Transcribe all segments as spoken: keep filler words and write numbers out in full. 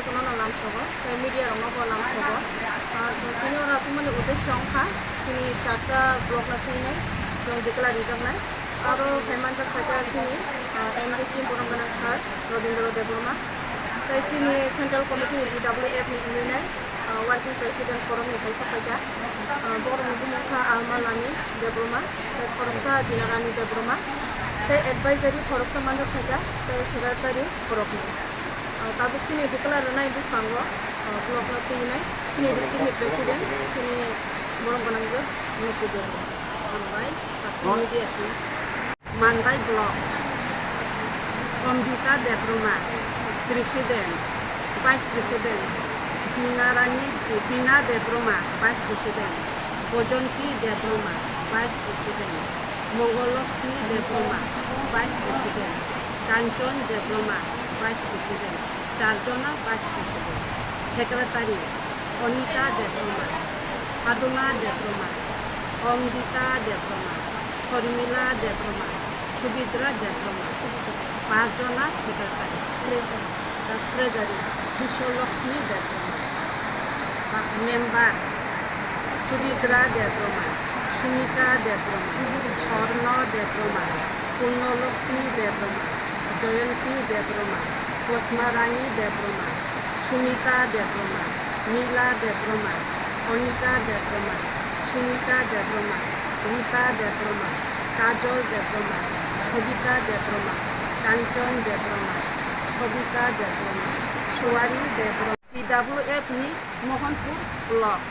Kono no lamsogo, tei media rokno bo lamsogo. Ah, chwng tini oro achukmani uddesho wngkha chini charta block no thwinai, chwng declare rijaknai. Aro phaimanjak phaikha chini, ah, M D C borom gwnang sir Robindra Debbarma, tei chini Central Committee ni T W F ni hinwi nai, ah, Working President borokni kaisa phaikha. Ah, borokni bumung kha Alma Lami Debbarma, tei khoroksa Dinarani Debbarma, tei advisory khoroksa manjak phaikha, tei secretary borokni. Ah, tabuk chini declare rwnai bwskango, ah, block no twi nai chini district ni president, chini borom gwnang je Nuku Debbarma. Hambai, media sini. Mandai Block, Amrita Debbarma, President, Vice President, Bina Rani, Bina Debbarma, Vice President, Bojonti Debbarma, Vice President, Mongol Lakshmi Debbarma, Vice President, Kanchon Debbarma, Vice President, Charjona Vice President, Secretary, Anita Debbarma, Sadhuna Debbarma, Amrita Debbarma, Sormila Debbarma, Subidra Debbarma, pachjona Secretary, Treasury, Treasury, Biswalakshmi Debbarma, Member, Subidra Debbarma, Sumita Debbarma, Sorno Debbarma, Purnalakshmi Debbarma, Jayanti Debbarma, Padma Rani Debbarma, Sumita Debbarma, Mila Debbarma, Anita Debbarma, Sumita Debbarma, Rita Debbarma, Kajol Debbarma, Sobita Debbarma, Kanchon Debbarma, Sobita Debbarma, Suwari Debbarma. T W F ni Mohanpur Block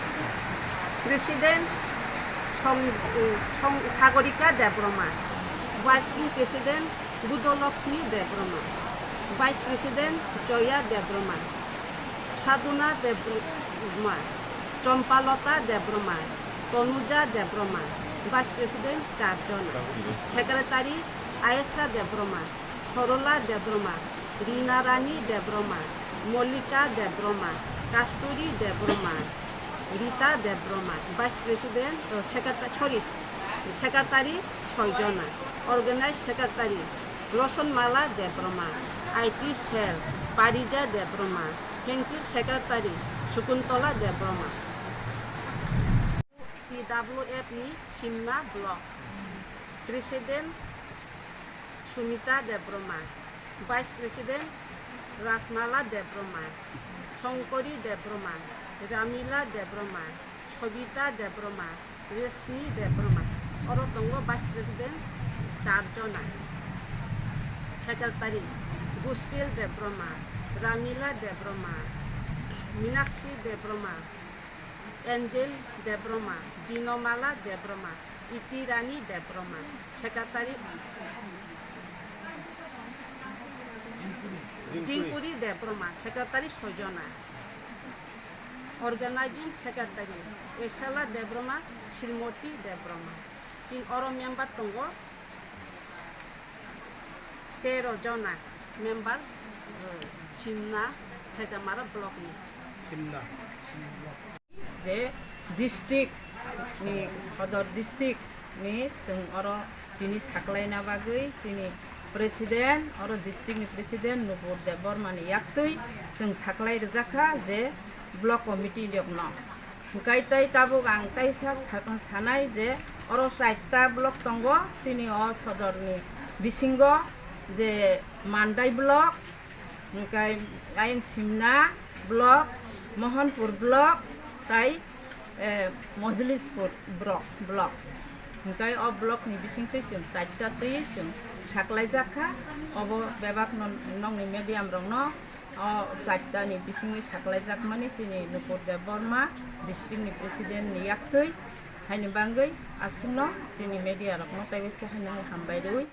President Song-, Song-, Sagorika Debbarma, Working President Budolakshmi Debbarma, Vice President Joya Debbarma, Sadhuna Debbarma, Chompalota Debbarma, Tonuja Debbarma, Vice President charjona, Secretary Ayesha Debbarma, Sorola Debbarma, Rina Rani Debbarma, Mollika Debbarma, Kasturi Debbarma, Rita Debbarma, Vice President, oh, Secretary, sorry, Secretary soi jona, Organize Secretary Losonmala Debbarma, I T Cell Parija Debbarma, Fencing Secretary Sukuntola Debbarma. T W F ni Simna Block President Sumita Debbarma, Vice President Rasmala Debbarma, Songkori Debbarma, Ramila Debbarma, Sobita Debbarma, Reshmi Debbarma. Oro tongo Vice President charjona, Secretary Guspil Debbarma, Ramila Debbarma, Minakshi Debbarma, Angel Debbarma, Binomala Debbarma, Itirani Debbarma, Secretary Jingkuri Debbarma, Secretary soi jona, Organizing Secretary Esala Debbarma, Srimoti Debbarma. Chini oro member tongo tero jona member, eh, Simna Thejamara block ni. Simna, Simna block. Je district ni, Sodor district ni chwng oro tini saklaina bagwi chini president, oro district ni president Nupur Debbarma ni yaktwi chwng saklai rwjak kha je block committee rokno. Hwnkhe tei tabuk ang teisa sa-, sanai je oro chaita block tongo chini o Sodor ni bisingo, je Mandai block, hwnkhe ayang Simna block, Mohanpur block, tei, eh, Mojlispur block, block. Hwnkhe o block ni bisingtwi chwng chaita twi chwng saklaijak kha, obo bebak no nokni medium rokno. O chaita ni bisingwi saklaijakmani chini Nupur Debbarma district ni president ni yaktwi, haini bagwi aswkno chini media rokno tei waisa haino hambai rwui